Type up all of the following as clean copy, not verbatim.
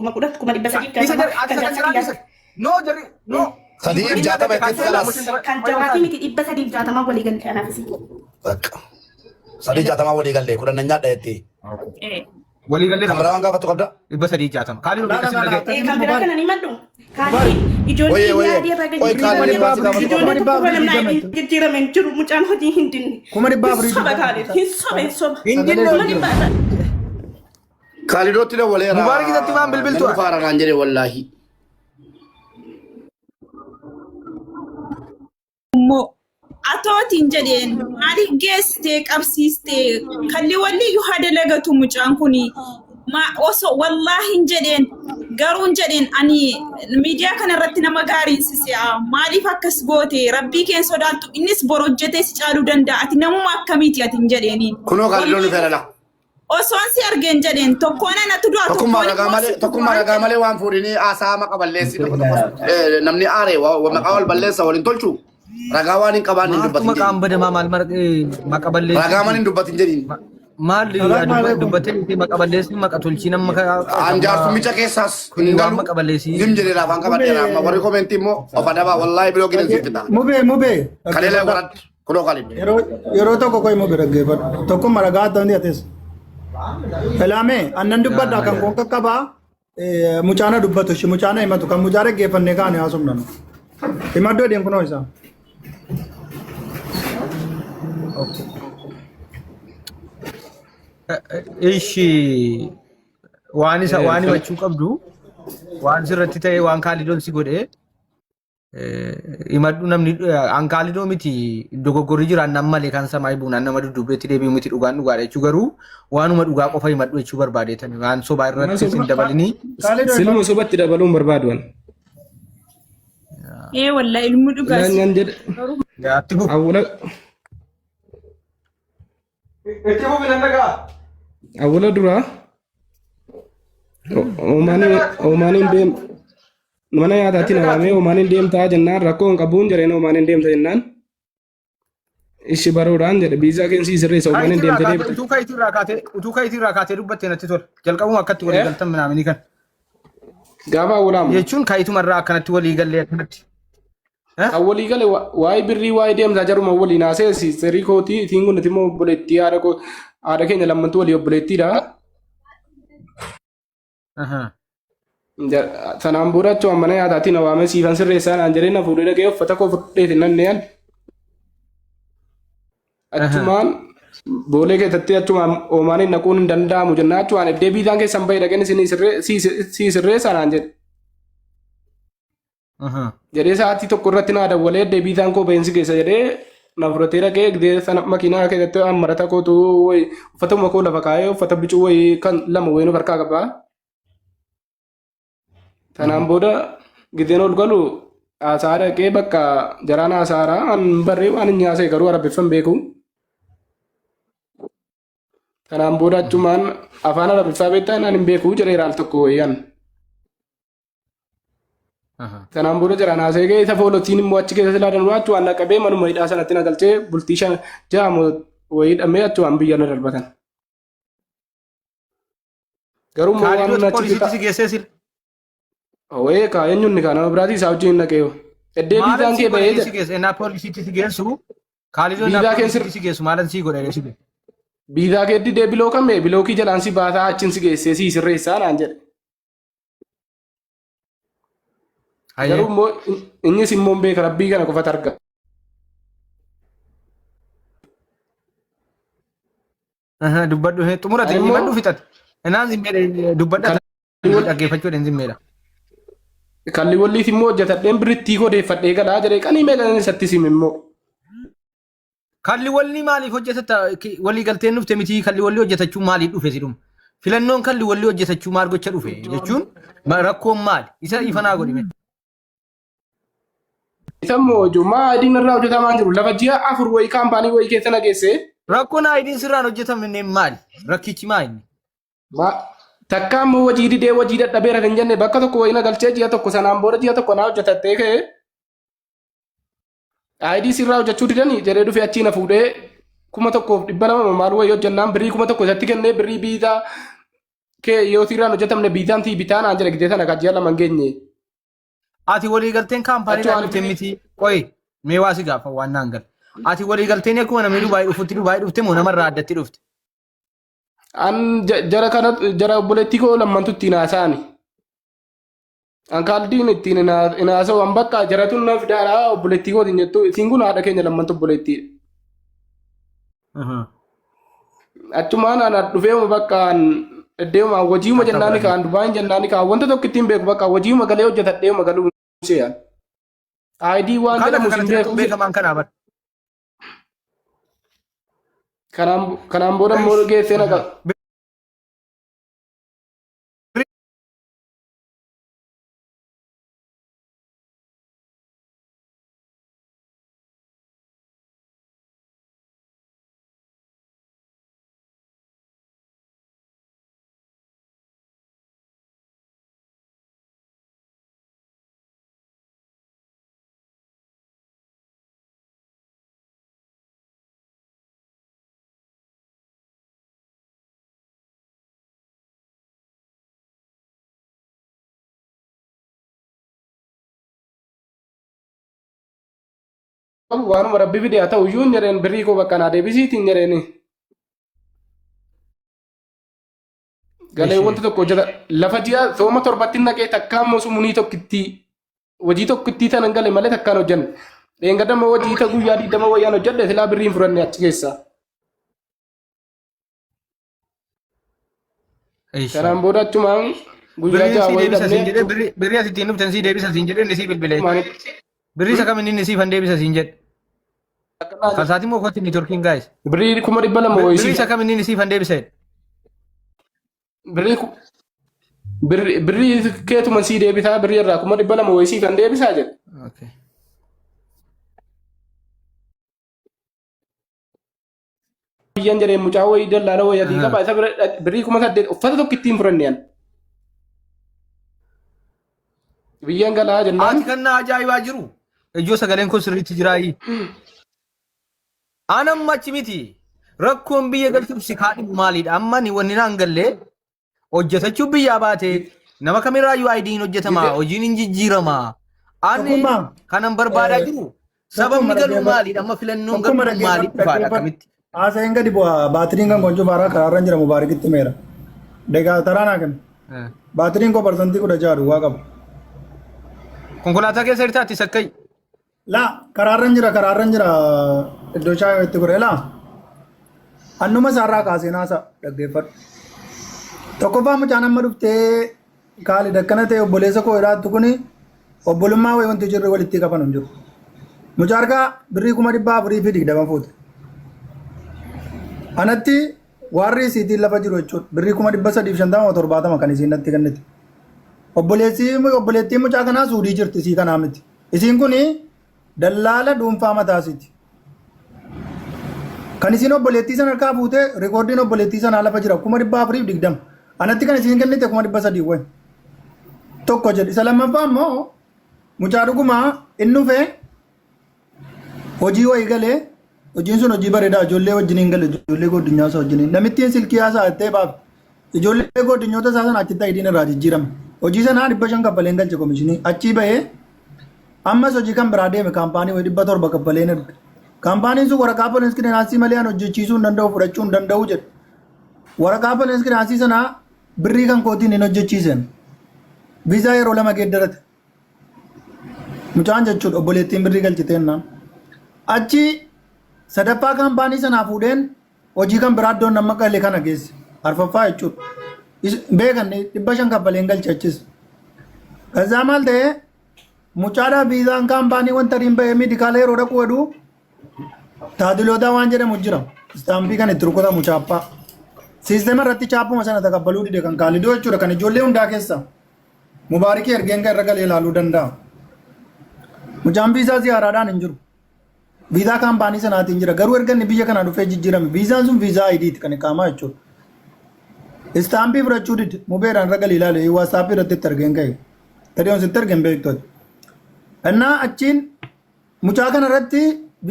10,000 360,000 Isa jarri ati kan kan jaarsa jiraa kiyyaati. dhiise. No jarri no. 360 jettee kalaas. Kan jaraatii miti 360 walii galte anaafis. Bakka. 360 walii galle 10 nan nyaadha jettee. Walii galee Kan biraa waan gaafattu qabda? 360. Kaaliin La la akkasii la la. dhaga'e. Kan biraa kana ni maddu. Kaaliin ijoollee Oye oye. yaadii irraa gadi Oye Kuma kaaliin dhibba waan si afurii gaafatu Ijoollee kuma qaba. dhibba tokko afurii namni digdama. jijjiirame hin jiru mucaan hojii hin dinne. Kuma dhibba Hin afurii soba digdama. Kaalid hin soba hin soba. Hin Sagalee dinne Kuma hojii. dhibba irra. Kaalidootti dawwaleera. Mubaarak isatti maan bilbiltu Namni faara naan jedhe wallaahi. Immoo atootiin jedheen maaliif geessitee qabsiistee kalli walli iyyuu haa dalagatu mucaan kun osoo wallaahi hin jedheen garuu hin jedheen ani miidiyaa kana irratti nama gaariin si se'a maaliif akkas goote rabbii keen sodaattu innis bor hojjetee si caaluu danda'a ati namuma akkamiiti ati hin jedheeniin. Kunoo kaalidoon dhufeera laa. Osoon si argeen jedheen tokkoon anatu du'a Tokkummaa tokkoon ragaa immoo malee situ tokkummaa du'aan ragaa jedhe. malee waan fuudhinii haasaa maqa balleessi tokko tokko namni aare maqaa wal balleessa waliin tolchu ragaa waan hin qabaanne hin Maaltu dubbatin maqaan jedhiin. badamaa maal maqa Ragaa malee balleessiiti? hin dubbatin jedhiin. Maal Salaam alaikum. dubbattee miti maqa balleessi maqa tolchii nama An jaarsummicha keessaas Kuni hin waan galu. maqa balleessii. Zim jedheera afaan qabadheera amma warri komentii immoo of adabaa wallaahi biloo gidan siif fixa. Mubee mubee. Kaleela Dhaggeeffadhaa. warat kunoo kalin. Yeroo yeroo tokko qoy mubee dhaggeeffadhu. Tokkummaa ragaa ta'an ates. Elaamee annan dubbadha kan koon qaqqabaa mucaana dubbatu shi mucaana himatu kan mucaa dhaggeeffannee kaane haasofna nu. Himadhu edeen kunoo isaa. Ishi waan isa waan himachuu qabdu waan sirratti ta'e waan kaalidoon si godhe Himadhu namni an kaalidoo miti dogoggorri jiraan nan malee kan samaa buunaan nama dudduubeetti deebi'u miti dhugaan dhugaadha jechuu garuu waanuma dhugaa qofa himadhu jechuu barbaadeetan waan sobaa irratti sin dabalinii. Kaalidoo Siluma himadhu. sobatti dabaluun barbaadu an. Ee wallahi ilmi dhugaa Naan si naan jedhe garuu Itti fufi. awwala Itti fufi nan dhagaa. awwala duraa Oomaaniin deem mana nyaataatti na waamee Oomaaniin deemtaa jennaan rakkoo hin qabuun jedheen Oomaaniin deemta jennaan ishi baroodhaan jedhe biizaa keenya sii sirreessa Oomaaniin Kayitii irraa deemte kaatee deebite. utuu kayitii irraa kaatee utuu kayitii irraa kaatee dubbattee natti tola. Jalqabuma akkatti walii galtan minaaminii kan. Gaafa awwalaamu. Jechuun kayituma irraa akkanatti walii gallee akkanatti. Kan walii gale waa'ee birrii waa'ee deemsaa jaruma waliin haasa'e siisterii kootii ittiin kun immoo obboleettii haadha koo haadha keenya lammantu walii obboleettiidha. Sanaan booda achuma mana nyaataatiin na waamee siifan sirreessaa naan jedhee na fuudhee dhaqee uffata koo fudheeti nan ne'an. Achumaan boolee keessatti achumaan oomaaniin naquun hin danda'amu jennaan achumaan eddee biitaan keessan bahee dhaqeen isinii sii sirreessaa naan jedhe. Jedhee sa'aatii tokko irratti naa dawwalee deebiitaan koo beensi keessa jedhee na fudhatee dhaqee gidee sana makiinaa keessatti ammarata kootu wayi uffatuma koo lafa kaa'ee uffata bicuu wayii kan lama wayii nuuf harkaa qaba. Tanaan booda gideen ol galu haasaa dhaqee bakka jaraan haasaara an barree waan hin nyaasee garuu arabiffan beeku. Tanaan booda achumaan afaan arabiffaa beektaa naan hin beeku jedheera al tokko wayii an. Sanaan booda jaraan haasa'ee ga'e isa foolotiin immoo achi keessa silaa danuu achumaan na qabee manuma hidhaa sanatti na galchee bultii shan ja'a moo wayii hidhamee achumaan biyya na darbatan. Garuu immoo waan Kaalidooti achitti poolisiitti si geessee sila. Wayee kaa eenyuun ni kaa nama biraatii isaa wajjin hin dhaqee yoo. Eddee Maalan biizaan sii kee godhe bahee si geesse ennaa poolisiitti si geessu Kaalidoo ennaa Biizaa kee poolisiitti si geessu maalan sii godhe si geesse. Biizaa kee didee bilookame bilookii jalaan si baasaa achiin si geessee si sirreessaa naan jedhe. Hayyee. Garuu immoo innis immoo hin beeka rabbii kana qofatu arga. Aha, Dubbadhu hee, xumurate Ani immoo- himadhu fixate. Enaan zimmeedha dubbadha Kalli dhaggeeffachuu dhen zimmeedha. Kalli walliif immoo hojjetadheen birrittii koo deeffadhee galaa jedhee qanii meeqan isatti sime immoo. Kalli walli maaliif hojjetata walii galteen dhufte miti kalli walli hojjetachuu maaliif dhufe sidhuma. Filannoon kalli walli hojjetachuu maal gocha dhufe jechuun rakkoon maali? Isa ifa naa godhi mee. Isa immoo ijummaa adiin irraa hojjetamaa jiru lafa ji'a 4 wayii kaampaanii wayii keessa na geesse. Rakkoon ayidiin sirraan hojjetamne maali? Rakkichi maali? Takka immoo hojii didee hojii dadhabeera kan jenne bakka tokko wayii na galchee ji'a tokko sanaan booda ji'a tokko naa hojjetattee ka'ee ID sirraa hojjechuu didanii jedhee dhufee achii na fuudhee 1200 maal wayii hojjennaan birrii 1000 isatti kennee birrii biizaa Kee yoo sirraan hojjetamne biitaan tii bitaan aan jedhe gidee sana kan ji'a 2 hin geenye. Ati waliigalteen kaampaaniidhaan Achumaan dhufte miti. Qoyi mee waa si gaafa waan naan gale. Ati waliigalteen akkuma namni Dubaay dhufutti Dubaay dhufte moo namarraa addatti dhufte? An jara kana jara obboleettii koo lammantu ittiin haasa'ani. An kaaldiin ittiin hin haasa'u an bakka jaratuun na fidaadha obboleettii kootiin jettu isiin kun haadha keenya lammantu obboleettiidha. Achumaan ana dhufeema bakka an eddeema hojiima Akka jennaani barani. kaan Dubaayin jennaani kaan wanta tokko ittiin beeku bakka hojiima galee hojjetadheema galuu se'an. ID waan Kan jedhamu akka sin kanatti beeku. beekamaan kanaa bara. Kanaan booda immoo geessee naqa. Qabu waanuma rabbi fide haa ta'u iyyuu hin jedheen birrii koo bakka naa deebisiitiin jedheeni. Galee wanta tokko hojjeta lafa ji'a sooma torbatti naqee takkaa immoo sumunii tokkittii hojii tokkittii tanan gale malee takkaan hojjanne. Dheengadda immoo hojii ta guyyaa 20 wayyaan hojjedhe silaa birrii hin fudhanne achi keessaa. Kanaan booda achumaan guyyaa Birrii 6 sii wayii deebisa siin dhabnee jedhee birrii as ittiin dhuftan sii deebisa siin jedhee inni sii bilbilee. Birrii isa kam inni siif han deebisa siin jedhe. Kan isaatii moo kootti niitoorkiin gaayis. Birrii 200,000 wayii Birrii sii isa kam inni siif han deebisa jedhe. Birrii birrii keetuma sii deebisaa birrii irraa 200,000 wayii sii kan deebisaa jedhe. Okay. Biyyan jedhee mucaa wayii dallaala wayii adii qaba isa bira birrii 8,000 uffata tokko ittiin fudhanne an. Biyyan galaa jennaan. Ati kan na ajaa'ibaa jiru. Ijoo sagaleen kun sirriitti jiraayi. An amma achi miti. Rakkoon biyya galchuuf si kaadhimu maalidha? Amma ni wanni naan gallee hojjetachuu biyyaa baate nama kamirraayyuu ID hin hojjetama hojiin hin jijjiirama. Ani Tokkummaa. kanan barbaadaa jiru sababni Tokkummaa galuu dhaggeeffadhu. maalidha? Amma filannoon Tokkummaa galuu maaliif dhaggeeffadhu. dhufaadha Dhaggeeffadhu. akkamitti? Haasa'een gadi bu'a. Baatiriin kan gochuu faaraa karaarra jira Mubaarakitti meera. Degaa taraa naa kenna. Baatiriin koo 16% duwwaa qaba. Konkolaataa keessa jirtaatti sakkayi. Laa karaarran jira karaarran jira iddoo shaayii itti godhe laa. Annuma isaarraa kaasee naasa dhaggeeffadhu. Tokkoffaa mucaan amma dhuftee Kaalid akkana ta'e obboleessa koo jedhaattu kuni obbolummaa wayii wanti jirri walitti qaban hin jiru. Mucaa harkaa birrii 420,000 fuute. Anatti warri isiitiin lafa jiru jechuudha. Birrii 350,000 70 kan isiin natti kennite. Obboleessi obboleettiin mucaa kanaa suudii jirti isii kanaa miti. Isiin kun dallaala dhuunfaa mataa isiiti. Kan isiin obboleettii sana harkaa fuute rikoordiin obboleettii sanaa lafa jira 420,000. Anatti kan isiin kennite 300,000 wayi. Tokko jedhe. Isa lammaffaa immoo mucaa dhugumaa inni dhufee hojii wayii galee hojiin sun hojii bareedaa ijoollee wajjiniin gale ijoollee goddinyaa isaa wajjiniin namittiin silkii haasaa jettee baafte ijoollee goddinyoota isaa sana achitti ayidiin irraa jijjiirame hojii sanaa 500 kaffaleen galche komishinii achii bahee ammas hojii kan biraa deeme kaampaanii wayii 700 kaffaleen erge kaampaaniin sun waraqaa polis kiliraansii malee an hojjechiisuu hin danda'u fudhachuu hin danda'u jedhe waraqaa polis kiliraansii sanaa birrii kan kootiin hin hojjechiisen viizaa yeroo lama geeddarate Mucaan jechuudha obboleettiin birrii galchiteennaan. Achi sadaffaa kaampaanii sanaa fuudheen hojii kan biraa iddoon nama qale kana geesse. Arfaffaa jechuudha. Beekan 500 kaffaleen galche achis. Kazaa maal ta'e mucaadhaa viizaan kaampaanii wanta riin bahee meedikaala yeroo dhaqu heduu taadilootaa waan jedhamu jira. Istaampii kan itti rukutamu chaappaa. Siistema irratti chaappuma sana takabbaluu dide kan kaalidoo jechuudha kan ijoollee hundaa keessa. Mubaarikii ergeen irra galee ilaaluu danda'a. Mucaan viizaa ziyaaraadhaan hin jiru. Viizaa kaampaanii sanaatiin jira. Garuu erga inni biyya kanaa dhufee jijjiirame. Viizaan sun viizaa ID'ti kan iqaamaa jechuudha. Istaampii fudhachuu dide. Mubeedhaan irra galee ilaale. Waasaappii irratti itti ergeen ka'e. Tadiyoon sitti ergeen beektu ati. Innaa achiin mucaa kana irratti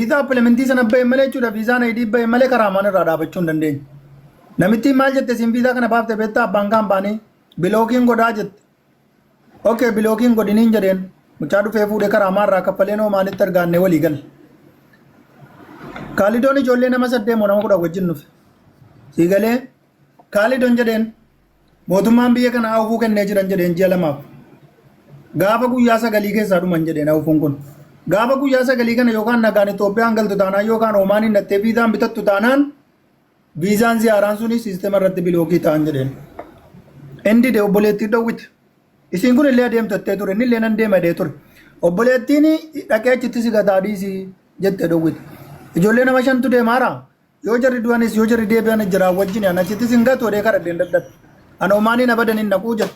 viizaa appilimentii sana ba'e malee jechuudha. Viizaan ID ba'e malee karaa maan irraa dhaabachuu hin dandeenye. Namittiin maal jette siin viizaa kana baafte beektaa abbaan kaan baanii bilookiin godhaa jette. Okay bilookiin godhiniin jedheen mucaa dhufee fuudhee karaa maarraa kaffaleen Omaanitti argaannee walii galle. Kaalidoon ijoollee nama saddeet moo nama 10 wajjin dhufe. Sii galee Kaalidoon jedheen mootummaan biyya kana awufuu kennee jiran jedheen ji'a lamaaf. Gaafa guyyaa sagalii keessaa dhuman jedheen awufuun kun. Gaafa guyyaa sagalii kana yookaan nagaan Itoophiyaan galtu taanaan yookaan Omaaniin dhattee viizaan bitattu taanaan viizaan ziyaaraan suni siistema irratti bilookii ta'an jedheen. Inni dide obboleettii dhowwite. Isiin kun illee adeemtu jettee ture inni illee nan deema jedhee ture. Obboleettiin dhaqee achitti si gataa dhiisii jettee dhowwite. Ijoollee nama shantu deemaara. Yoo jarri du'anis yoo jarri deebi'anis jiraa wajjin an achitti sin gatu jedhee kadhadheen dadhabe. An Omaaniin abadan hin dhaquu jedhe.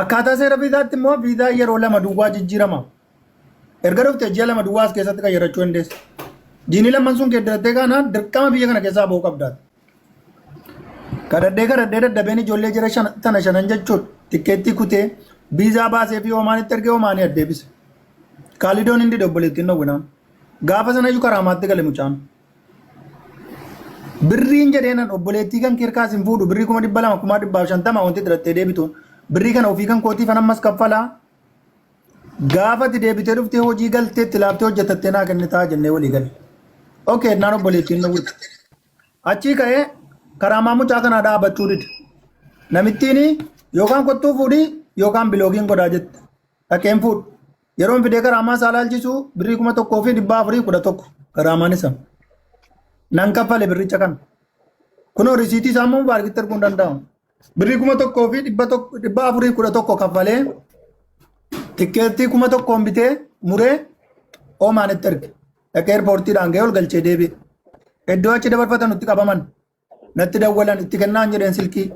Akkaataa seera viizaatti immoo viizaa yeroo lama duwwaa jijjiirama. Erga dhufte ji'a lama duwwaa as keessatti qayyarachuu dandeessa. Jiini lamman sun geeddarattee kaanaan dirqama biyya kana keessaa ba'uu qabdaati. Kadhadhee kadhadhee dadhabeen ijoollee jira tana shanan jechuudha. Tikkeettii kutee viizaa baasee fi Omaanitti ergee Omaanii addeebise. Kaalidoon hin dide obboleettiin dhowwinaan. Gaafa sana iyyuu karaamaatti gale mucaan. Birriin jedheenan obboleettii kan kirkaas hin fuudhu birrii 200,000 150,000 wanti dirattee deebituun birrii kana ofii kan kootiif ammas kaffalaa. Gaafa ati deebitee dhuftee hojii galtee itti laaftee hojjetattee naa kennitaa jennee walii galle. Okay naan obboleettiin dhowwite. Achii ka'ee karaamaa mucaa kanaa dhaabachuu dide. Namittiin yookaan kottuu fuudhii yookaan biloogiin godhaa jette. Dhaqeen fuudhu. Yeroon fidee karaamaa isaa laalchisu birrii 1,411 karaamaan isa. Nan kaffale birricha kana. Kunoo risiitii isaa immoo mubaarakitti erguu hin danda'amu. Birrii 1,411 kaffalee tikkeettii 1,000 bitee muree Omaanitti erge. Dhaqee eerpoortiidhaan ga'ee ol galchee deebi'e. Iddoo achi dabarfatan itti qabaman. Natti dawwalan itti kennaan jedheen silkii.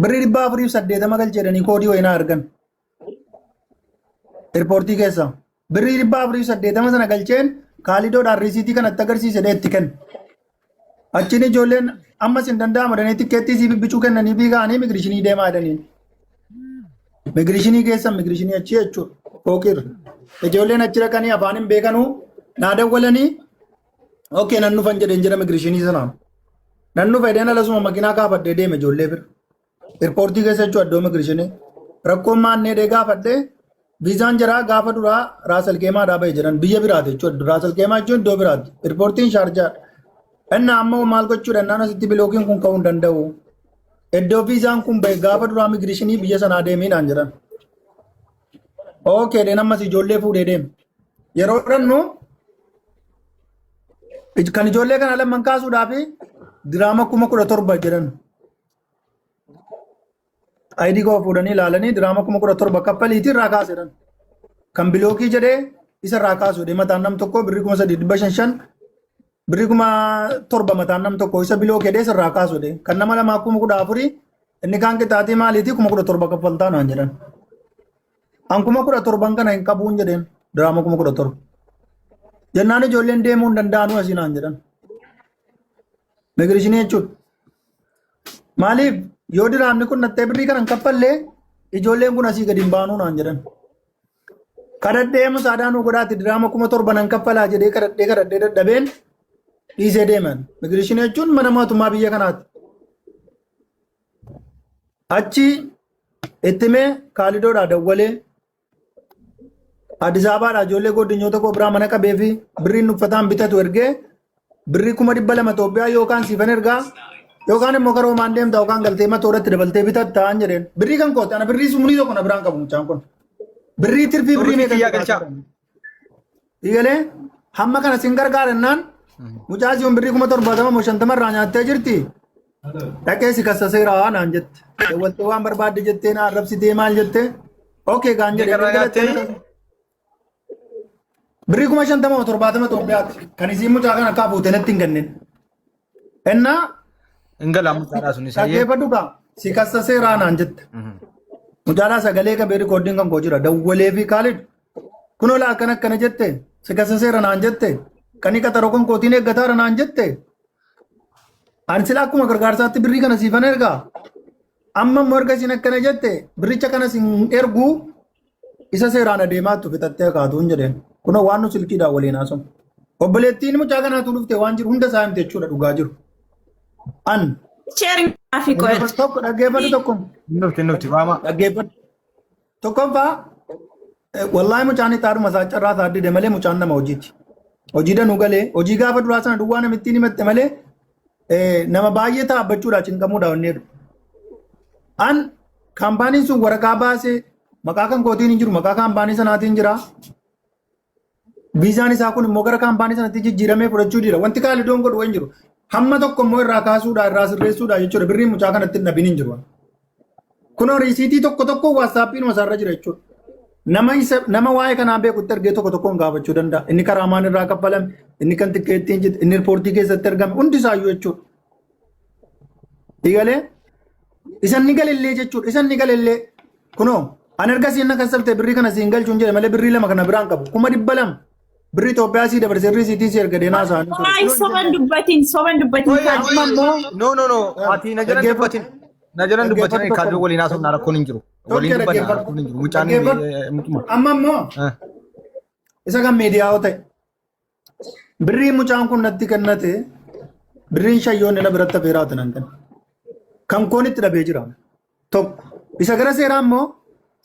Birrii 480 galchee jedhanii koodii wayinaa argan. Eerpoortii keessa. Birrii 480 sana galcheen kaalidoodhaan riisiitii kanatti agarsiise itti kenne. Achiin ijoolleen ammas hin danda'amu jedhanii tikkeettii sii bibbicuu kennanii fi ka'anii migirishinii deemaa jedhaniin. Migirishinii keessa migirishinii achi jechuudha. Fooqirra. Ijoolleen achi dhaqanii afaan hin beekanuu naa dawwalanii okay nan dhufan jedheen jira migirishinii sanaan. Nan dhufa jedheen alasuma makiinaa kaafadhee deeme ijoollee bira. Eerpoortii keessa jechuudha iddoo migirishinii. Rakkoon maannee dhee gaafadhee viizaan jiraa gaafa duraa Raasal Keemaadhaa bahe jedhan biyya biraati jechuudha. Raasal Keemaa jechuun iddoo biraati. Eerpoortiin Shaarjaadha. Inni amma maal gochuudha innaan asitti bilookiin kun ka'uu hin danda'u. Iddoo viizaan kun bahe gaafa duraa migirishinii biyya sanaa deemiinaan jedhan. Okay deen ammas ijoollee fuudhee deeme. Yeroo dhannu kan ijoollee kana lamman kaasuudhaaf diraama 17,000 jedhan. ID koo fuudhanii ilaalanii diraama 17,000 kaffaliitii irraa kaasedhan. Kan bilookii jedhee isa irraa kaasu jedhee mataan nam tokko birrii 3,500 birrii 7,000 mataan nam tokko isa bilookii jedhee isa irraa kaasu jedhee kan nama lamaa 14,000 inni kaan qixaatii maaliitii 17,000 kaffaltaa naan jedhan. An 17,000 kana hin qabuun jedheen diraama 17,000. Jennaan ijoolleen deemuu hin danda'anuu asii naan jedhan. Migirishinii jechuudha. Maaliif yoo diraamni kun nattee birrii kana hin kaffallee ijoolleen kun asii gadi hin baanuu naan jedhan. Kadhadhee musaadhaa nu godhaati diraama 7,000 nan kaffalaa jedhee kadhadhee kadhadhee dadhabeen dhiisee deeman. Migirishinii jechuun mana mootummaa biyya kanaati. Achi itti mee kaalidoodhaa dawwalee Addis Ababaadhaa ijoollee godinyoota koo biraa mana qabee fi birriin uffataan bitatu ergee birrii 200,000 Itoophiyaa yookaan siifan ergaa yookaan immoo karoo maan deemta yookaan galtee matoo irratti dabaltee bitatta an jedheen birrii kan kooti ana birrii sumrii tokko na biraan qabu mucaan kun birrii tirfii birrii Turkii meeqa kiyyaa galchaa. Eegalee hamma kana sin gargaarannaan mucaa si'uun birrii 70,000 moo 50 irraa nyaattee jirti. Dhaqee si kassaseera naan jette. Dawwaltee waan barbaadde jettee na arrabsitee maal jettee. Okay gaan jedhee Meeqa irraa nyaattee? Birrii 50,000 moo 70 Itoophiyaatti kan isiin mucaa kana akka fuutee natti hin kennin. Innaa Hin galaa mucaadhaa sunis. dhaggeeffadhu gaa si kassaseera naan jette. Mucaadhaa sagalee qabee rikoordiin kan koo jira dawwalee fi Kaalid kunoo laa akkana akkana jette si kassaseera naan jette kan qaxaroo kan kootiin eeggataara naan jette. Ani sila akkuma gargaarsaatti birrii kana siifan ergaa. Amma immoo erga isin akkana jette birricha kana sin erguu isa seeraan adeemaattu fixattee kaatuun jedheen. Kunoo waan nu silkiidhaan waliin haasofnu. Obboleettiin mucaa kanaatu dhufte waan jiru hunda isaa himte jechuudha dhugaa jiru. An Sharing fi qo'e. tokko dhaggeeffadhu tokko Nufti nufti waama. dhaggeeffadhu. Tokkoffaa wallaahi mucaan ixaadhuma isaa carraa isaa dide malee mucaan nama hojiiti. Hojii danuu galee hojii gaafa duraa sana duwwaa namittiin himatte malee nama baay'ee taabbachuudha cinqamuudha wanni jedhu. An kaampaaniin sun waraqaa baasee maqaa kan kootiin hin jiru maqaa kaampaanii sanaatiin jira. Viizaan isaa kun immoo gara kaampaanii sanatti jijjiiramee fudhachuu dida. Wanti kaalidoon godhu hin jiru. Hamma tokko immoo irraa kaasuudha irraa sirreessuudha jechuudha. Birriin mucaa kanatti hin dhabin hin jiru. Kunoo riisiitii tokko tokko waatsaappiin isaarra jira jechuudha. Nama isa nama waa'ee kanaa beekutti argee tokko tokkoon gaafachuu danda'a. Inni karaa maan irraa kaffalame, inni kan tikkeettiin jiru, inni riippoortii keessatti argame hundi isaayyuu jechuudha. Digalee isan ni galellee jechuudha. Isan ni galellee kunoo ani erga siin na kassabte birrii kana siin galchuun jedhe malee birrii lama kana biraan qabu. 200,000 birrii Itoophiyaa sii dabarsee riisiitii sii erga deenaa isaanii ture. Waay soban dubbatiin soban dubbatiin Oye, Amma immoo No no no ati na jalan dubbatin. Na jalan dubbatin dhaggeeffadhu kaaduu tokko. waliin haasofna rakkoon hin jiru. Waliin Tokko dubbanna dhaggeeffadhu. rakkoon hin jiru. Mucaan Dhaggeeffadhu. mucuma. Amma immoo isa kan miidiyaa ta'e birrii mucaan kun natti kennate birriin shayyoonni na biratti affeeraatu nan kenna. Kan koon itti dhabee jira. Tokko isa gara seeraa immoo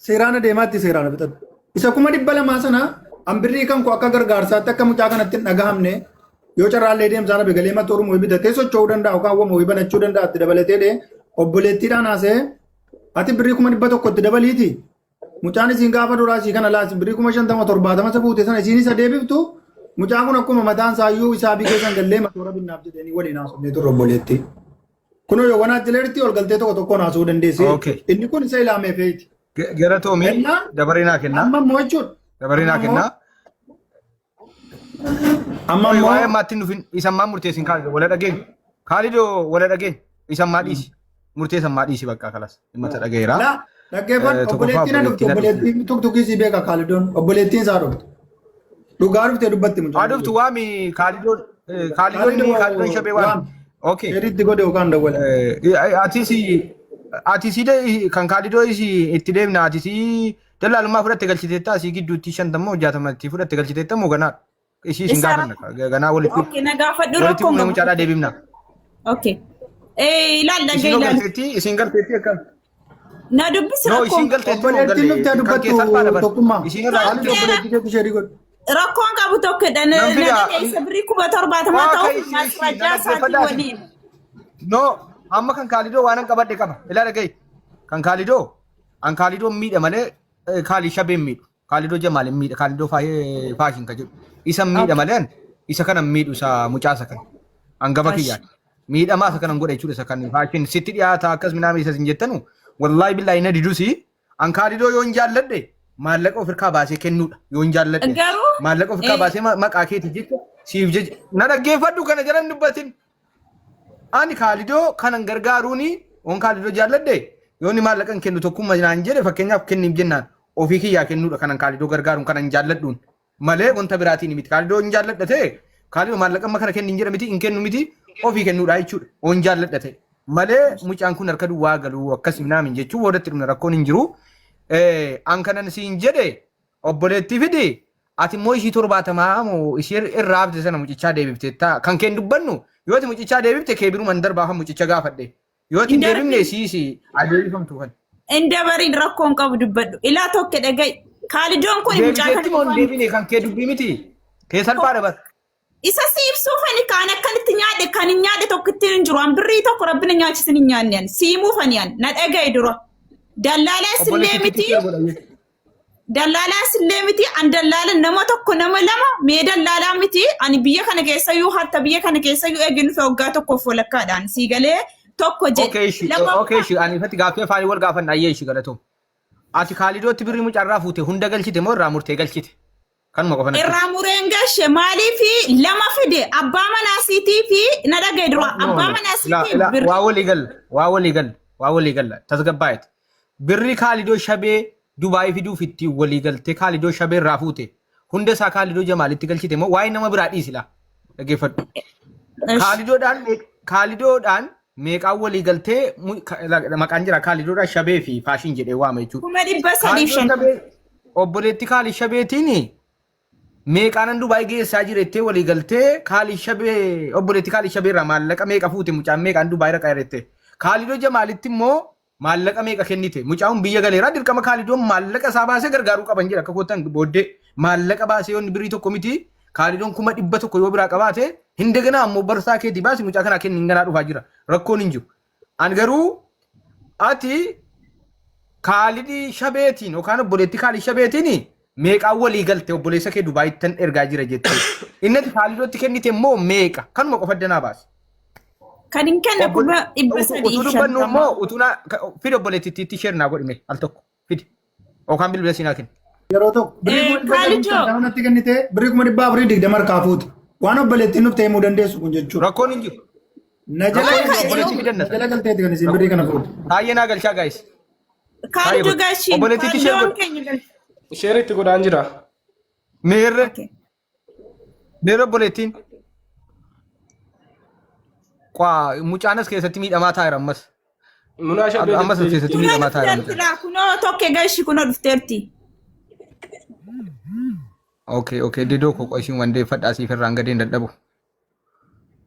seeraan adeemaatti seeraan fixatu. Isa 200,000 sana an birrii kan koo akka gargaarsaatti akka mucaa kanatti hin dhagahamne yoo carraallee deemsaa dhabe galee mata oromoo bitatee socho'uu danda'a yookaan wama wayii banachuu danda'a itti dabalatee dee obboleettiidhaan haasa'ee ati birrii 100,000 itti dabaliiti. Mucaan isiin gaafa duraa isii kana laasi birrii 50,000 70 isa fuute sana isiin isa deebiftu mucaan kun akkuma mataan isaayyuu isaa biqee san gallee matoora binnaaf jedhanii waliin haasofnee turre obboleettii. Kunoo yoo wanaa jileerti ol galtee tokko tokkoon haasa'uu dandeessi. Okay. Inni kun isa ilaamee feeti. Galatoomii Ennaa dabaree naa kennaa. amma immoo jechuudha. Dabaree naa Amma immoo kennaa. amma Oye, immoo waa'ee ammaatti hin dhufin isa ammaa murteessin Kaalidoo wala dhageenya. Kaalidoo wala dhageenya isa ammaa dhiisi. Murteessa ammaa dhiisi bakka kalas dhimma isa dhagayeera. laa dhaggeeffadhu Tokkoffaa obboleettiin na dhufte obboleettiin na dhufte. obboleettiin tuktukii sii beeka Kaalidoon obboleettiin isaa dhufte. Dhugaa dhuftee dubbatti Haa mucaan. dhuftu waami Kaalidoon Kaalidoon Kaalidoo Kaalidoon shabee waami. waami. Okay. Sheeritti godhe yookaan dawwale. Atis atis kan Kaalidoo itti deemna atis dallaalummaa fudhatte galchiteetta asii gidduutti shantammoo jaatamatti fudhatte galchiteetta moo ganaa ishii isin Isa gaafanna ganaa walitti Okay, na gaafadhu walitti rakkoon buufnee qabu. mucaadhaa deebifna. Okay. Ilaal dhagee Isin ilaal. galteetti isin galteetti akka Na dubbisi No rakkoon isin galteetti moo Obboleettiin galle dhuftee kan kee salphaadha dubbattu bar tokkummaa. isin irraa Kaalidoo obboleettii keetu sheerii godhe. Rakkoon qabu tokkodha. Na Nan na fida dhageessa birrii 70,000 waa ta'uuf kan isin ishii na maasrajaa isaatii dhaggeeffadhaa isin. waliin. No amma kan Kaalidoo waan an qabadhe qaba ilaa dhaga'i kan Kaalidoo an Kaalidoo miidha malee Kaalii shabeen miidhu Kaalidoo Jamaal hin miidha Kaalidoo faashin ka jedhu isa miidha malee an isa kana miidhu isa mucaa isa kana hangafa kiyyaan miidhamaa isa kanan godha jechuudha isa kan faashin sitti dhiyaata akkas minaamii isa sin jettanu wallaahi billaahi na didusi an Kaalidoo yoon jaalladhe maallaqa ofirkaa baasee kennuudha yoon jaalladhe Garuu maallaqa ofirkaa baasee maqaa keeti jecha siif jecha na dhaggeeffadhu kana jalan dubbatin. Ani Kaalidoo kanan gargaaruuni oon Kaalidoo jaalladhe yoonni maallaqa hin kennu tokkummaa naan jedhe fakkeenyaaf kenniif jennaan ofii kiyyaa kennuudha kanan Kaalidoo gargaaruun kanan jaalladhuun malee wanta biraatiin miti. Kaalidoo hin jaalladha ta'e Kaalidoo maallaqa amma kana kenni hin jedha miti hin kennu miti ofii kennuudha jechuudha oon jaalladha ta'e malee mucaan kun harka duwwaa galuu akkas naamin jechuun boodatti dhumna rakkoon hin jiru. An kanan siin jedhe obboleettii fidi ati immoo ishii 70 moo ishii irraa hafte sana mucichaa deebifteetta kan keen dubbannu yoo ati mucichaa deebifte kee biruman darbaa kan mucicha gaafadhe yoo ati hin deebifne isiis adeebifamtu kan. Hin dabariin rakkoon qabu dubbadhu. Ilaa tokko dhaga'i. Kaalidoon kun mucaa Deebifteetti moo hin kana deebine kan kee dubbii miti kee salphaadha bar. Isa si ibsuufani kaan akkanitti nyaadhe kan hin nyaadhe tokkotti hin jiru. An birrii tokko rabbina nyaachisin hin nyaanne ani. Siimuufani ani. Na dhaga'i dura. Dallaalaas illee Obboleettiitti miti. share godha jechuudha. Dallaalaas illee miti. An dallaala nama tokko nama lama mee dallaalaa miti. Ani biyya kana keessayyuu hatta biyya kana keessayyuu eegin dhufe waggaa tokkoof walakkaadhaan sii galee tokko jedhe. Okay ishi Lammaffaa okay ishi ani ifatti gaaffii afaanii wal gaafanna ayyee ishi galatoom. Ati Kaalidootti birrii mucarraa fuute hunda galchite moo irraa murtee galchite? Kanuma qofa natti. Irraa mureen gashe maaliif lama fide abbaa manaa siitii fi na dhagaye dura No, abbaa no. manaa Ila, siitii ila, birrii waa walii galla, waa walii galla, waa walii galla. Tasgabbaa'eet. Birri Kaalidoo Shabee Dubaayii fiduuf itti walii galtee Kaalidoo Shabee irraa fuute. Hunda isaa Kaalidoo Jamaalitti galchite moo waa'ee nama biraa dhiisi laa. Dhaggeeffadhu. Kaalidoodhaan Kaalidoodhaan meeqaan walii galtee maqaan jira Kaalidoodhaan Shabee fi Faashin jedhee waama jechuudha. 350,000. Kaalidoo Shabee obboleetti Kaali Shabeetiin Meeqaanan Dubaay geessaa jira jettee walii galtee Kaalid Shabee obboleetti Kaalid Shabee irraa maallaqa meeqa fuute mucaan meeqaan Dubaay dhaqaa jirte. Kaalidoo Jamaalitti immoo maallaqa meeqa kennite mucaan biyya galeeraa dirqama Kaalidoon maallaqa isaa baasee gargaaruu qaban jira akka kootan booddee maallaqa baasee yoonni birrii tokko miti Kaalidoon 100,000 yoo biraa qabaate hindeganaa ammoo barsaa keetii baasi mucaa kanaa kenni hinganaa dhufaa jira rakkoon hin jiru. An garuu ati Kaalidii Shabeetiin yookaan obboleettii Kaalid Shabeetiin meeqaan walii galte obboleessa kee Dubaayittan ergaa jira jettee. Inni ati Kaalidootti kennite immoo meeqa? Kanuma qofa adda naa baasi. Kan hin kenne kuma dhibba sadii Utuu fi dubbannu shantama. immoo utuu naa fidi obboleettittiitti sheer naa godhime al tokko fidi. Yookaan bilbila siinaa kenni. Yeroo tokko birrii kuma dhibba sadii fi shantama natti kennite birrii 420,000 harkaa fuute. Waan obboleettiin nuuf ta'e himuu dandeessu kun jechuudha. Rakkoon hin jiru. Na jala Rakkoon hin jiru. Obboleettii fidanna. na jala galteeti kan isin birrii kana fuute. Baay'ee naa galchaa gaayis. Kaalidoo gaashiin Obboleettiitti sheer kaalidoon godhi. keenya galcha. Sheer itti godhaan jira. Meerre. Okay. Meerre obboleettiin. Qaa mucaan as keessatti miidhamaa taa'eera ammas. Munaa shabee Ammas as keessatti Kunoo miidhamaa taa'eera dhufteerti mucaan. laa kunoo tokke gashi kunoo dhufteerti. Okay, okay. Didoo koo qoishiin wandeeffadhaa siif irraan gadeen dadhabu.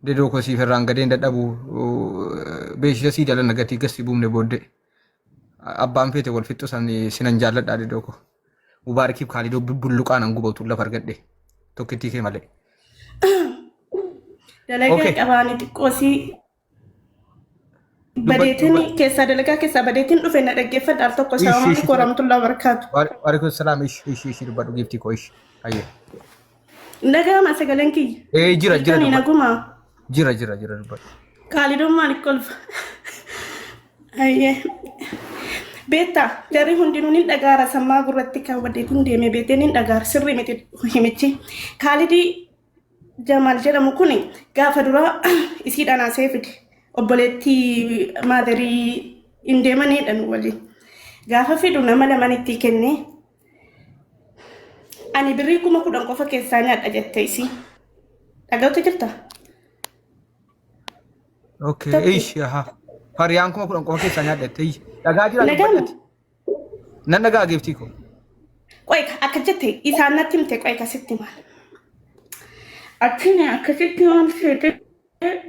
Didoo koo siif irraan gadeen dadhabu. Beeksisa sii jala nagatii gassi buumne booddee. Abbaan feete wal fixxu san sinan jaalladhaa didoo koo. Mubaarakiif Kaalidoo bulluqaan an gubatu lafa argadhe. Tokkittii kee malee. Dalagaa Okay. qabaani xiqqoosii badeetiin keessaa dalagaa keessaa badeetiin dhufe na dhaggeeffadha al tokko. Ishi, Salaamu ishi. alaikum warahmatullahi wabarakaatu. Waalaikum salaam. Ishi ishi ishi dubbadhu giiftii koo ishi. Ayyee. Nagama sagaleen kiyya. Ee jira jira Jirtanii dubbadhu. naguma. Jira jira jira dubbadhu. Kaalidoon maaliif kolfa? Ayyee. Beektaa jarri hundinuu ni dhagaara sammaa gurratti kaawwadheetiin deeme beektee ni dhagaara sirrii miti himichi. Kaalidii Jamaal jedhamu kun gaafa duraa isii dhanaasee fide. Obboleettii maaderii hin deemaniidha nu waliin. Gaafa fidu nama laman itti kenne. Ani birrii 10,000 qofa keessaa nyaadha jette isii. Dhaga'utti jirta? Okay. Tokko. Ishi aha. Fariyaan 10,000 qofa keessaa nyaadhatte. Ishi. Dhagaa jira Nagaama. dubbadhati. Nan dhagaa giiftii koo. Qoy akka jette isaan natti himte qoy akkasitti maal? Achiin akkasitti waan seete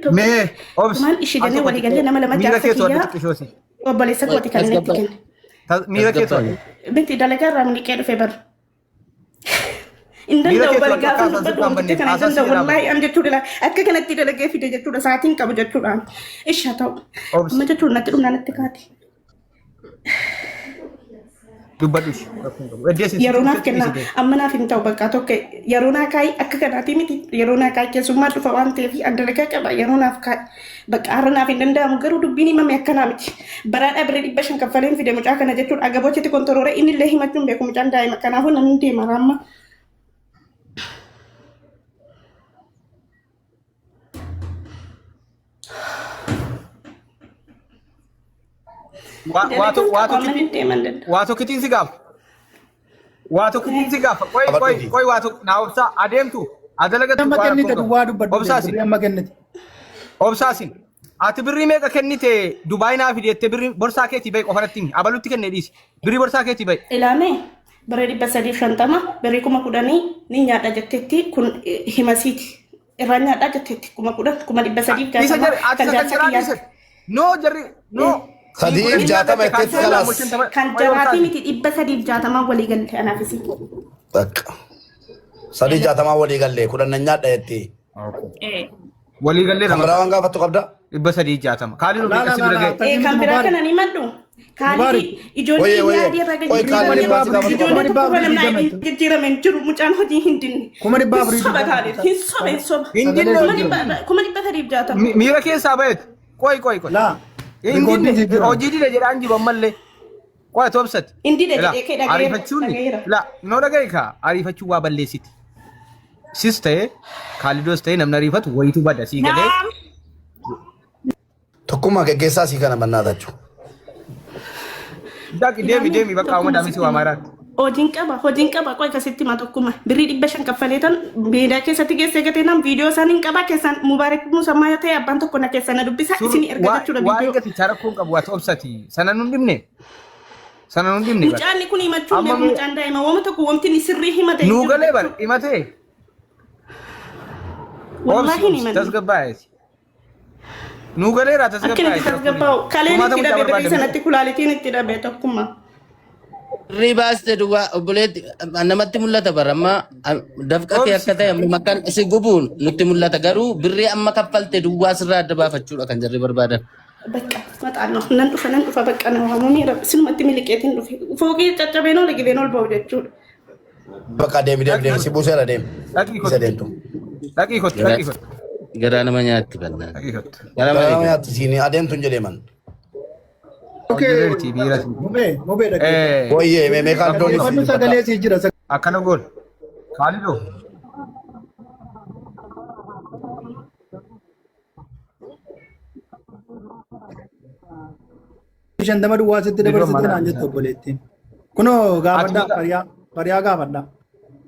tokko. Mee obsi. Maal ishee Al jennee tokko walii gallee nama lama miira jaarsa kee to'adhu kiyyaa xiqqishoosi. obboleessa kooti kan inni itti kenne. Miira kee to'adhu. Binti dalagaa irraa miliqee dhufe bar. Hin Miira danda'u kee bari to'adhu akka gaafa haasaan dubbadhu sirraa hin wanticha banneef kana hin haasaan si danda'u jalaa wallaahi bada. an jechuudha akka kanatti dalagee fide jechuudha sa'aatiin qabu jechuudhaan. Isha ta'u. Obsi. Amma jechuun natti dhumnaan natti kaati. Dubbadhu ishee. Rakkoo hin qabu. Eddeessi Yeroo naaf sitti kennaa dhiisi deemu. amma naaf hin ta'u bakka tokko yeroo naa kaayi akka kanaati miti yeroo naa kaayi keessummaa dhufa waan ta'eef an dalagaa qaba yeroo naaf kaayi bakka har'a naaf hin danda'amu garuu dubbiin himame akkanaa miti baraadhaa birrii 500 kaffaleen fide mucaa kana jechuudha agabochitti kontoroora inni illee himachuun beeku mucaan daa'ima kanaafuu namni deema amma. Waa waa Dalagaan to- waa qabu amma tokkitti ni deeman danda'u. waa tokkittiin si gaafa. Waa tokkittiin si gaafa. Qoy qoy Qabadhuuti. qoy waa tokko naa obsaa adeemtu adalagattu Amma waa kennite rakkoon qabu. duwwaa dubbadhu Obsaasin birrii amma kennite. obsaasin ati birrii meeqa kennite Dubaay naa fideette birrii borsaa keetii bahi qofarratti himi abalutti kenne dhiisi birrii borsaa keetii bahi. Ilaame birrii 350 birrii 10,000 ni nyaadha jetteetti kun himasiiti. Irraa nyaadhaa jetteetti 10,000 360,000 Isa jarri ati kan isa kan jaarsa jiraa kiyyaati. dhiise. No jarri no. 360 jetteetti kalaas. Kan jaraatii miti 360 walii galte anaaf isin. Bakka. 360 walii gallee 10 nan nyaadha jettee. Walii gallee Kan lama biraa waan gaafattu qabda? 360. Kaaliin Laa meeqa laa si laa bira laa ga'e? Kan akkasii miti biraa Mubaarik. kana ni maddu. Mubaarik. Kaalidii ijoollee Oye oye. yaadii irraa Oye gadi kaalli jijjiirame waan si gaafatu ijoollee qaba. tokko 420 namni jettu. jijjiirame hin jiru mucaan hojii hin dinne. Kuma dhibba Hin afurii soba digdama. Kaalid hin soba hin soba. Hin Sagalee dinne Kuma hin jiru. dhibba kuma dhibba sadiif jaatama. Miira keessaa baheetu. Qoy qoy qoy. Laa Hin rikoordiin dinne jijjiirama. hojii dide jedhaan jiru ammallee. Qoy toobsati. Hin dide Ilaa jedhee kee dhagayeera ariifachuun dhagayeera. ilaa noo dhagaye kaa ariifachuun waa balleessiti. Sis ta'e kaalidoos ta'e namni ariifatu wayitu bada sii galee. Naam. Tokkummaa geggeessaa sii kana mannaa tachu. Daaqi deemi Ilaame deemi bakka tokkuma awwa daamisi sitti waa hima. maaraatti. Hojiin qaba hojiin qaba qoy akkasitti hima tokkuma birrii 500 kaffalee tan meedaa keessatti geessee gatee nan viidiyoo isaan hin qaba keessaan Mubaarak Musammaa yoo ta'e abbaan tokko na keessa na dubbisa Sur isin erga waa jechuudha waa'ee viidiyoo. gatichaa rakkoon qabu ati obsati sana nun dhibne sana nun dhibne bar. Mucaan kun himachuun Amma beeku mee mucaan daa'ima wama tokko wanti inni sirrii himate hin nuu jiru galee bar jechuudha. himatee. Wallaahi Obsi ni obsi himanne. tasgabbaa'eeti. Nuu galeera Akkin itti tasgabbaa'eeti rakkoon hin tasgabbaa'u. jiru. Kaleen Furmaata itti mucaa dhabe birrii barbaadame. sanatti kulaalitiin itti dhabe tokkummaa. Birrii baaste duwwaa obboleetti namatti mul'ata bara amma dafqa kee Obsi akka ta'e amma akkan si gubuun nutti mul'ata garuu birrii amma kaffalte duwwaa sirraa adda baafachuudha kan jarri barbaadan. Bakka maxaanoo nan dhufa nan dhufa bakka na waamamee sinumatti miliqeetiin dhufe. Fooqii caccabeen ol gibeen ol ba'u jechuudha. Bakka deemi deemi deemi si buuseera deemi. Dhaqii Isa kottu. deemtu. Dhaqii kottu. Garaa Dhaqii kottu. garaa nama nyaatti bannaan. Dhaqii kottu. Garaa Garaa malee nama nyaatti siin adeemtu hin jedheeman. Okay. Hojjeteerti miirati. Mubee mubee dhaggeeffadhu. Wooyyee mee mee kaalidoon Dhaggeeffadhu ibsi bakka. sagalee sii jira. Akkana gool. Kaalidoo. 50 duwwaa sitti Lidoon dabarsite mana naan jette obboleettiin. Kunoo Ati gaafadhaa mucaa. fariyaa fariyaa gaafadhaa.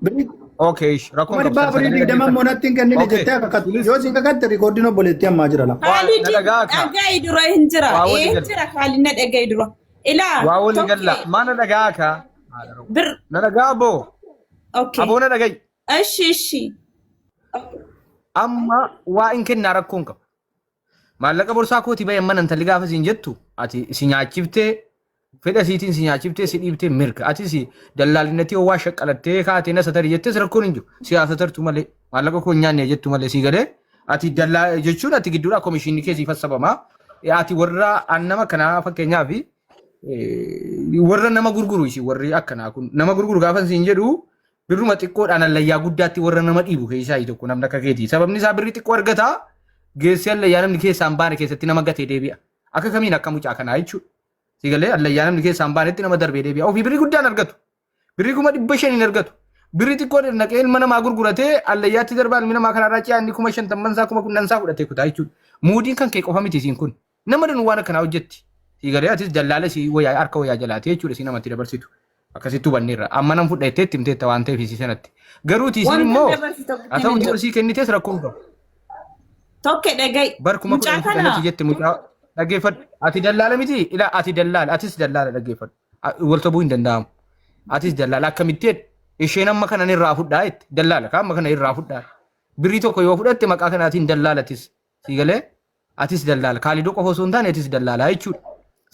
Birrii Okay, rakkoon kuma qabu dhibba sana afurii sagalee digdama dhaggeeffadhu. immoo natti hin kennine Okay. jettee akka yoo siin kakatte rikoordiin obboleettii ammaa jira lama. Waa na Kaalidi dhagaa ka. dhaga'i dura hin jira. Waa Ee walii hin galla. jira Kaalid na dhaga'i dura. Ilaa Waa walii galla. tokkee Maa na dhagaa ka. bir Na dhagaa aboo. okay. Aboo na dhaga'i. Ishi ishi. Amma waa hin kennaa rakkoon qabu. Maallaqa borsaa kooti bahe amma intalli gaafa siin jettu ati si nyaachiftee fedha siitiin si nyaachiftee si dhiibtee mirga ati si dallaalinatti waa shaqqalattee kaatee na satari jettees rakkoon hin jiru siyaasa tartu malee maallaqa koo hin nyaanne jettu malee si galee ati dallaa jechuun ati gidduudhaa komishinii keessii fassabamaa ati warra annama kanaa fakkeenyaaf warra nama gurguru ishii warri akkanaa kun nama gurguru gaafa siin jedhu birruma xiqqoodhaan allayyaa guddaatti warra nama dhiibu keessaa tokko namni akka keetii sababni isaa birri xiqqoo argataa geessee allayyaa namni keessaa hin baane keessatti nama gatee deebi'a. Akka kamiin akka mucaa kanaa jechuudha. Sigalee allayyaa namni keessaa hin baanetti nama darbee deebi'a. Ofii birrii guddaan argatu. Birrii 500,000 hin argatu. Birrii xiqqoo naqee ilma namaa gurguratee allayyaatti darbaa ilmi namaa karaarraa ce'aa inni 50,000 10,000 fudhatee kutaa jechuudha. Muudiin kan kee qofa miti isiin kun. Nama danuu waan akkanaa hojjetti. Sigalee atis dallaala isii wayyaa harka wayyaa jalaatee jechuudha isii namatti dabarsitu. Akkasitti hubanneerra. Amma nan fudha jettee itti himteetta waan ta'eef isii sanatti. Garuu isiin Wanta immoo dabarsi haa tokkitti hin ta'uti jiru. horsii kennitees rakkoon qabu. Tokke dhaga'i. Bar kuma Mucaa kudhan kana fudhannati jette mucaa dhaggeeffadhu. Ati dallaala miti ila ati dallaala atis dallaala dhaggeeffadhu. Wal sobuu hin danda'amu. Atis dallaala akkamitti jedhe isheen amma kanan irraa fudhaa jette dallaala ka amma kana irraa fudhaa. Birrii tokko yoo fudhatte maqaa kanaatiin dallaalatis si galee atis dallaala kaalidoo qofa osoo hin taane atis dallaalaa jechuudha.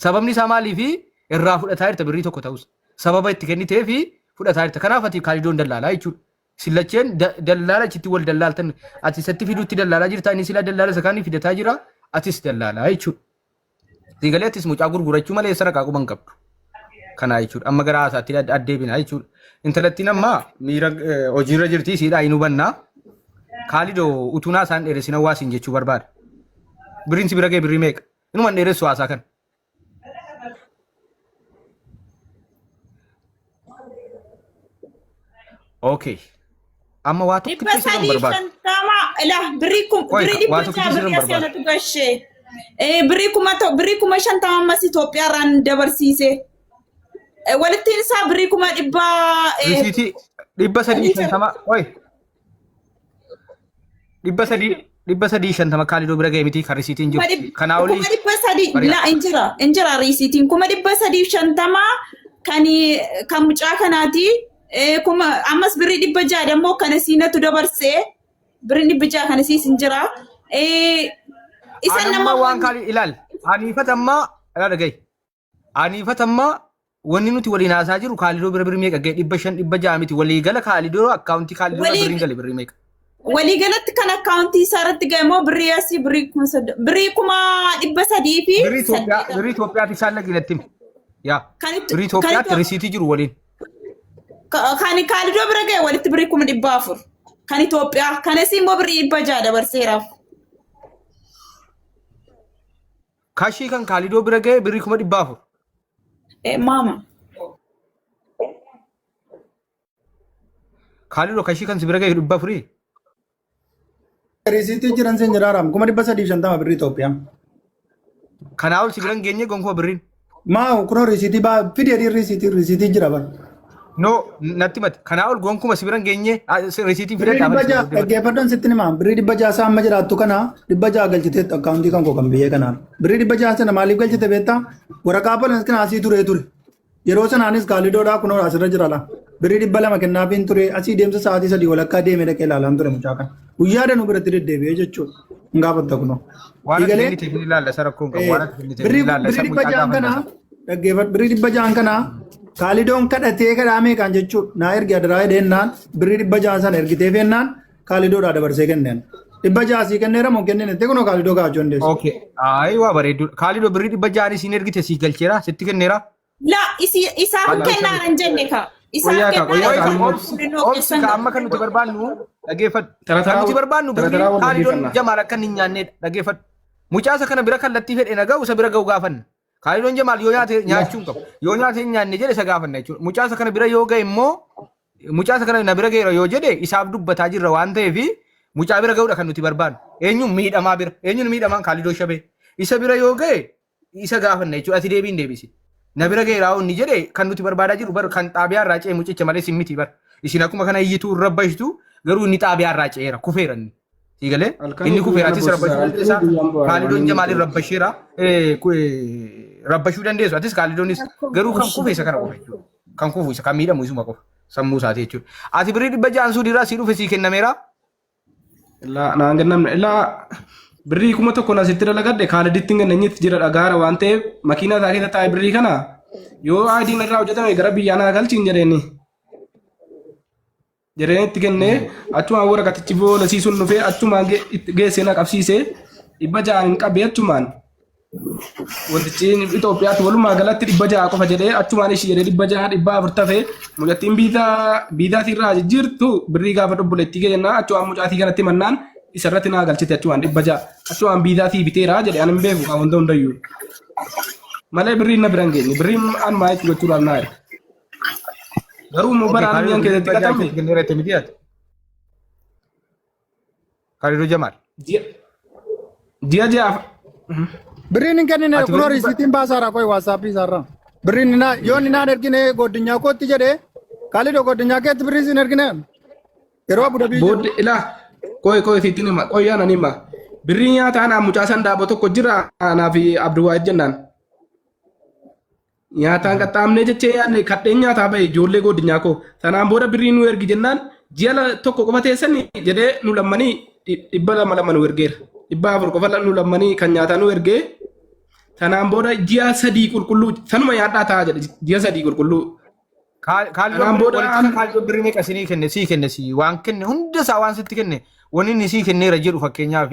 Sababni isaa maaliifi irraa fudhataa jirta birrii tokko ta'us sababa itti kennitee fi fudhataa jirta. Kanaaf ati kaalidoon dallaalaa jechuudha. Sillacheen dallaala achitti wal dallaaltan ati isatti fiduutti dallaalaa jirta inni sila dallaala isa kaanii fidataa jira atis dallaalaa jechuudha. Siigalee atis mucaa gurgurachuu malee eessa raqaa quban qabdu. Kanaa jechuudha. Amma gara haasaatti addeebinaa jechuudha. Intalattiin amma miira hojiirra jirti siidhaa hin hubannaa. Kaalidoo utunaa isaan dheeressina waa siin jechuu barbaada. Birriin si bira ga'e birrii meeqa? Inuma hin dheeressu haasaa kana. Okay. Amma waa Dhibba tokkitti sirra hin sadii barbaadu. shantama ila birrii kum Qoy birrii waa dhibba tokkitti jaha sirra hin birrii asii barbaadu. anatu gashee. Birrii 50,000 ammas Itoophiyaarraan dabarsiise. Walittiin isaa birrii kuma dhibbaa Risiitii 350 qoy 350 kaalidoo bira ga'e miti kan risiitiin jiru. Kanaa olii 300,000 Fariyaa. la hin jira hin jira riisiitiin 350,000 kan kan mucaa kanaati. Kuma ammas birrii 600 dammoo kana siinatu dabarsee birrii 600 kana siis hin jira. Isan Anamma nama waan kaali ilaal. Aniifatammaa ilaal dhaga'i. Aniifatammaa wanni nuti waliin haasaa jiru kaalidoo bira birrii meeqa ga'e 500 600 miti walii gala kaalidoo akkaawuntii kaalidoo Walii- birriin gale birrii meeqa. Waliigalatti kan akkaawuntii isaa irratti ga'e immoo birrii asii birrii 30,000 birrii 308,000 Birrii Itoophiyaa birrii Itoophiyaatti isaan laginatti himi. Yaa Kan itti- birrii kan Itoophiyaatti itti- risiitii jiru waliin. Kan kaalidoo bira ga'e walitti birrii 400,000 kan Itoophiyaa kanas immoo birrii 600 dabarseeraaf. Kashii kan kaalidoo bira ga'e birrii 400,000. Maama. Kaalidoo kashii kan si bira ga'e 400. Risiitii jiran siin jiraaraam 350,000 birrii Itoophiyaa. Kanaa ol si bira hin geenye gonkumaa birriin. Maa kunoo risiitii baa fidee risiitii risiitii jira bara. No natti mati kanaa ol gonkuma si bira hin geenye risiitiin Birrii fidadhaa 600 dhaggeeffadhaan sitti himaa birrii 600 isaa amma jiraattu kana 600 galchiteetti akkaawuntii kan koo kan biyya kanaan. Birrii 600 sana maaliif galchite beektaa? Waraqaa balans kana asii turee ture. Yeroo sanaanis kaalidoodhaa kunoo asirra jira laa. Birrii 200 kennaafiin ture asii deemsa sa'aatii 3 walakkaa deemee dhaqee ilaalaan ture mucaa kana. Guyyaa danuu biratti deddeebi'ee jechuudha. Hin gaafatta kunoo. Waan ati Eegalee kenniteef ni ilaalla isa rakkoon qabu. Waan ati kenniteef ni birrii ilaalla isa birrii dhibba mucaa ja'an gaafanna kana isa. dhaggeeffadhu birrii 600 kana kaalidoon kadhatee kadhaa meeqaan jechuudha. Naa ergi adaraa jedheenaan birrii 600 sana ergitee feennaan kaalidoodhaa dabarsee kenneen. 600 sii kenneera moo kennine jettee kunoo kaalidoo gaafachuu dandeessu. Okay. Ayi waa bareeddudha. Kaalidoo birrii 600 isiin ergite sii galcheera sitti kenneera. La isi isaaf kennaa hin jenne ka. Isaaf Qoyyaa kaa, kennaa qoyyaa hin kaa. jenne Obsi fuudhinoo obsi keessan ka amma kan nuti barbaannu dhaggeeffadhu. Tara Kan taraa nuti barbaannu tara birrii taraa wal kaalidoon dhaggeeffanna. Jamaal akka inni hin nyaannedha dhaggeeffadhu. Mucaasa kana bira kallattii fedhe na ga'u isa bira ga'u gaafanna. Kaalidoon Jamaal yoo nyaate nyaachuu hin qabu. Yoo nyaate hin nyaanne jedhe isa gaafanna jechuudha. Mucaasa kana bira yoo ga'e immoo mucaasa kana na bira ga'eera yoo jedhe isaaf dubbataa jirra waan ta'eef mucaa bira ga'uudha kan nuti barbaannu. Eenyuun miidhamaa bira? Eenyuun miidhamaan Kaalidoo Shabee? Isa bira yoo ga'e isa gaafanna jechuudha. Ati deebiin deebisi. Na bira ga'eera inni jedhe kan nuti barbaadaa jirru bar kan xaabiyaa irraa ce'e mucicha malee isin miti bar. Isin akkuma kana iyyituu irra bashtu garuu inni xaabiyaa irraa ce'eera kufeera inni. Sii galee Halkanii inni kufeera guyyaan atis boosisaa rabbashuu halkanii dandeessa. guyyaan bo'aa waan Kaalidoon inni Jamaaliin ta'e. rabbasheera rabbashuu dandeessu atis kaalidoonis garuu kan kufe isa kana qofa jechuudha. Kan kufu isa kan miidhamu isuma qofa sammuu isaati jechuudha. Ati birrii 600 suudiirraa sii dhufe sii kennameera. Ilaa naan kennamne ilaa birrii 1000 na sitti dalagadhe kaaliditti hin kenneenyetti jira dhagaara waan ta'eef makiinaa isaa keessa taa'e birrii kana yoo aadiin irraa hojjetame gara biyyaa naa galchiin jedheeni. Jedheen itti kennee achumaan waraqatichi boolasii sun dhufee achumaan itti geessee na qabsiisee 600 hin qabee achumaan wantichi Itoophiyaatti walumaa galatti 600 qofa jedhee achumaan ishii jedhee 600 400 tafee mucattiin biitaa biitaa sirraa jijjiirtu birrii gaafa obboleettii kee jennaan achumaan mucaatii kanatti mannaan isarratti naa galchite achumaan 600 achumaan biitaa sii biteera jedhe ani hin beeku kaa wanta hundayyuu malee birriin na bira hin geenye birriin an maa itti gochuudhaaf naa erga. Garuu immoo Okay, bara Khalid mi'aan birrii keessatti 600 qaxamne sitti kenneera itti miti ati. Khalidoo Jamaal. ji'a ji'a ji'aaf Birriin hin kennine Ati kunoo birrii dhibba riisiitiin baasaara qoy waatsaappii isaarraa. Birriin na yoo inni naan ergine godinyaa kootti jedhee Kaalidoo godinyaa keetti birrii siin ergine yeroo Abu Dhabii jiru. booddee ilaa qoy qoy sitti hima qoy aanan hima birrii nyaataa anaa mucaa san daaboo tokko jira anaa fi Abduwaayid jennaan Nyaataan qaxxaamnee jechee yaadne kadheen nyaataa bahe ijoollee godinyaa koo. Sanaan booda birrii nu ergi jennaan ji'a tokko qofa teessan jedhee nu lammanii 200 lama nu ergeera. 400 qofa nu lammanii kan nyaataa nu ergee. Sanaan booda ji'a 3 qulqulluu sanuma nyaadhaa ta'a jedhe ji'a 3 qulqulluu. Kaalidoon Kanaan birrii booda walitti kaalidoon birrii meeqa isinii kenne sii kenne sii waan kenne hunda isaa waan sitti kenne wanni inni sii kenneera jedhu fakkeenyaaf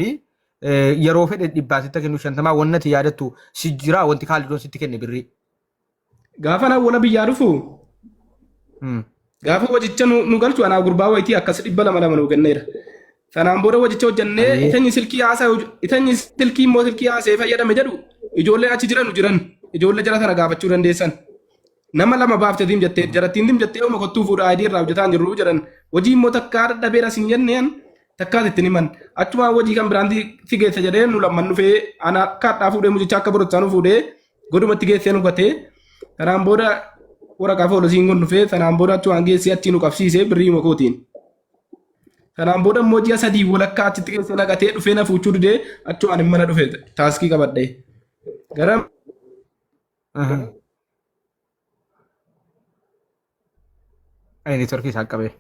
yeroo fedhe dhibbaa sitti kennu 50 wanni ati yaadattu si jira wanti kaalidoon sitti kenne birrii. Gaafa na wala biyyaa dhufu gaafa wajicha nu galchu anaa gurbaa wayitii akkas 200 lama nu kenneera. Sanaan booda wajicha hojjannee itanyi silkii haasaa itanyi silkii immoo silkii haasee fayyadame jedhu ijoollee achi jiranu jiran ijoollee jara sana gaafachuu dandeessan. Nama lama baafte dim jettee jarattiin dim jettee oma kottuu fuudha ID irraa hojjetaan jirru jedhan hojii immoo takkaa dadhabeera sin jenneen takkaas ittiin himan achumaan hojii kan biraan si geessa jedhee nu lamman dhufee ana akka hadhaa fuudhee mucicha akka borochaa nu fuudhee godumatti geessee nu gatee sanaan booda waraqaa foolosiin kun dhufee sanaan booda achumaan geessee achii nu qabsiisee birrii makootiin. Sanaan booda immoo ji'a 3 walakkaa achitti geessee naqatee dhufee na fuuchuu didee achumaan hin mana dhufe taaskii qabadhee. Gara Ay, neetworkii isaan qabee.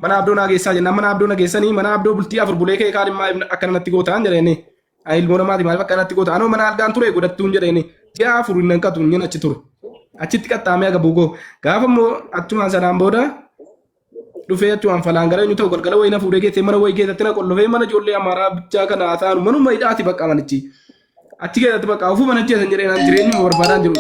Mana abdoo naa geessaa jennaan mana abdoo na geessanii mana abdoo bultii 4 bulee kee kaan immoo akkana natti gootaan jedheeni. Ani ilmoo namaati maaliif akkana natti goota? Anoo mana algaan ture godhattuun jedheeni. Ji'a 4 hin hanqatu hin achi ture. Achitti qaxxaamee aga buukoo. Gaafa immoo achumaan sanaan booda dhufee achumaan falaan gara eenyu ta'u galgala wayii na fuudhee geessee mana wayii keessatti na qollofee mana ijoollee amaaraa bichaa kana haasa'an manuma hidhaati bakka manichi. Achi keessatti bakka ofuma na jeesan jedhee naan jireenyuma barbaadaan jiru.